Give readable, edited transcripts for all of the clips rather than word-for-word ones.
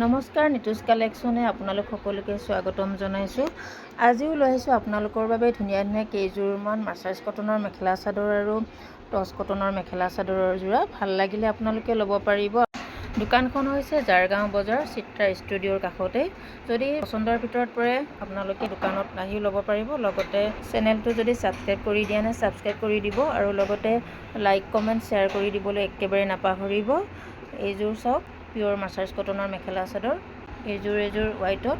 নমস্কাৰ, নিতুজ কালেকশ্যনে আপোনালোক সকলোকে স্বাগতম জনাইছোঁ। আজিও লৈ আহিছোঁ আপোনালোকৰ বাবে ধুনীয়া ধুনীয়া কেইযোৰমান মাৰ্চাৰাইজ কটনৰ মেখেলা চাদৰ আৰু টচ কটনৰ মেখেলা চাদৰৰ যোৰা। ভাল লাগিলে আপোনালোকে ল'ব পাৰিব। দোকানখন হৈছে জাৰগাঁও বজাৰ, চিত্ৰা ষ্টুডিঅ'ৰ কাষতে। যদি পচন্দৰ ভিতৰত পৰে, আপোনালোকে দোকানত আহিও ল'ব পাৰিব। লগতে চেনেলটো যদি ছাবস্ক্ৰাইব কৰি দিয়া নাই, ছাবস্ক্ৰাইব কৰি দিব আৰু লগতে লাইক, কমেণ্ট, শ্বেয়াৰ কৰি দিবলৈ একেবাৰে নাপাহৰিব। এইযোৰ চাওক, পিয়'ৰ মাৰ্চাৰাইজ কটনৰ মেখেলা চাদৰ। এইযোৰ এযোৰ হোৱাইটত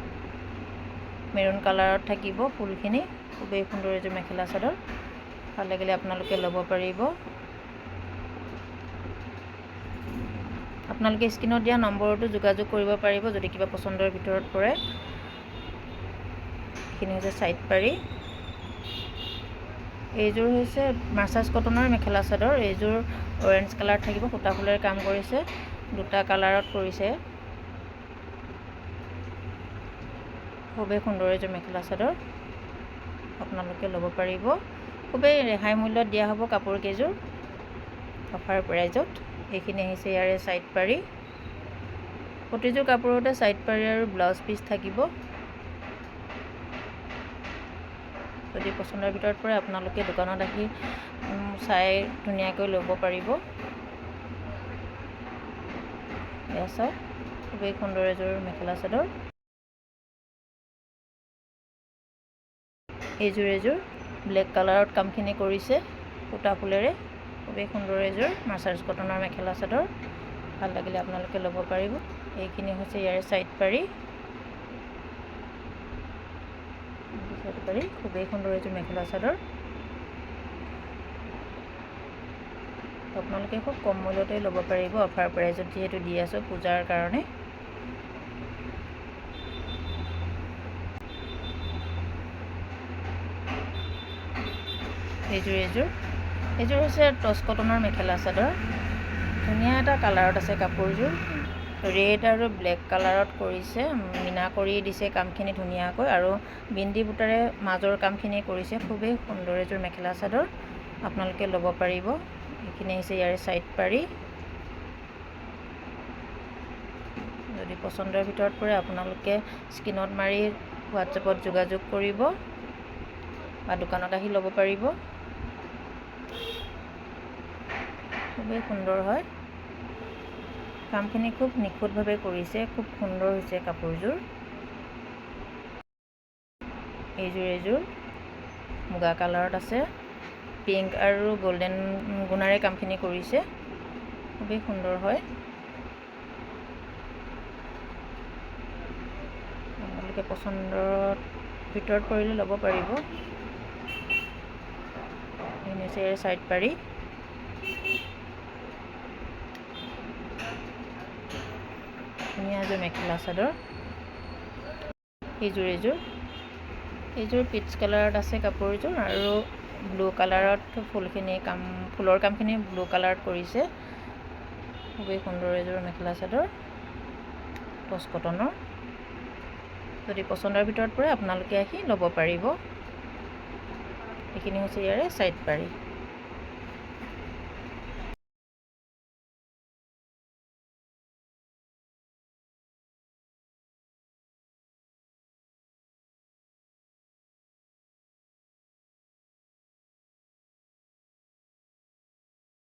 মেৰুণ কালাৰত থাকিব ফুলখিনি। খুবেই সুন্দৰ এযোৰ মেখেলা চাদৰ। ভাল লাগিলে আপোনালোকে ল'ব পাৰিব। আপোনালোকে স্ক্ৰীণত দিয়া নম্বৰতো যোগাযোগ কৰিব পাৰিব, যদি কিবা পচন্দৰ ভিতৰত পৰে। এইখিনি হৈছে ছাইড পাৰি। এইযোৰ হৈছে মাৰ্চাৰাইজ কটনৰ মেখেলা চাদৰ। এইযোৰ অৰেঞ্জ কালাৰ থাকিব, সূতা ফুলেৰে কাম কৰিছে, দুটা কালাৰত কৰিছে। খুবেই সুন্দৰ এযোৰ মেখেলা চাদৰ, আপোনালোকে ল'ব পাৰিব। খুবেই ৰেহাই মূল্যত দিয়া হ'ব কাপোৰ কেইযোৰ, অফাৰ প্ৰাইজত। এইখিনি আহিছে ইয়াৰে ছাইড পাৰি। প্ৰতিযোৰ কাপোৰতে ছাইড পাৰি আৰু ব্লাউজ পিচ থাকিব। যদি পচন্দৰ ভিতৰত পৰে, আপোনালোকে দোকানত আহি চাই ধুনীয়াকৈ ল'ব পাৰিব। এয়া চাওক, খুবেই সুন্দৰ এযোৰ মেখেলা চাদৰ। এইযোৰ এযোৰ ব্লেক কালাৰত কামখিনি কৰিছে সূতা ফুলেৰে। খুবেই সুন্দৰ এযোৰ মাৰ্চাৰাইজ কটনৰ মেখেলা চাদৰ। ভাল লাগিলে আপোনালোকে ল'ব পাৰিব। এইখিনি হৈছে ইয়াৰে ছাইড পাৰি, ছাইড পাৰি। খুবেই সুন্দৰ এযোৰ মেখেলা চাদৰ। আপোনালোকে খুব কম মূল্যতে ল'ব পাৰিব, অফাৰ প্ৰাইজত যিহেতু দি আছোঁ পূজাৰ কাৰণে। এইযোৰ হৈছে টচ কটনৰ মেখেলা চাদৰ। ধুনীয়া এটা কালাৰত আছে কাপোৰযোৰ। ৰেড আৰু ব্লেক কালাৰত কৰিছে, মীনা কৰি দিছে কামখিনি ধুনীয়াকৈ আৰু বিন্দি বুটাৰে মাজৰ কামখিনি কৰিছে। খুবেই সুন্দৰ এযোৰ মেখেলা চাদৰ, আপোনালোকে ল'ব পাৰিব। এইখিনি আহিছে ইয়াৰে ছাইড পাৰি। যদি পচন্দৰ ভিতৰত পৰে, আপোনালোকে স্ক্ৰীণত মাৰি হোৱাটছএপত যোগাযোগ কৰিব বা দোকানত আহি ল'ব পাৰিব। খুবেই সুন্দৰ হয়। কামখিনি খুব নিখুঁতভাৱে কৰিছে, খুব সুন্দৰ হৈছে কাপোৰযোৰ। এইযোৰ মুগা কালাৰত আছে, পিংক আৰু গল্ডেন গুণাৰে কামখিনি কৰিছে। খুবেই সুন্দৰ হয়। আপোনালোকে পচন্দৰ ভিতৰত পৰিলে ল'ব পাৰিব। এইখিনি হৈছে ইয়াৰ ছাইড পাৰি। ধুনীয়া এযোৰ মেখেলা চাদৰ। এইযোৰ পিচ কালাৰত আছে কাপোৰযোৰ আৰু ব্লু কালাৰত ফুলখিনি কাম, ফুলৰ কামখিনি ব্লু কালাৰত কৰিছে। খুবেই সুন্দৰ এযোৰ মেখেলা চাদৰ, টচ কটনৰ। যদি পচন্দৰ ভিতৰত পৰে, আপোনালোকে আহি ল'ব পাৰিব। এইখিনি হৈছে ইয়াৰে ছাইড পাৰি।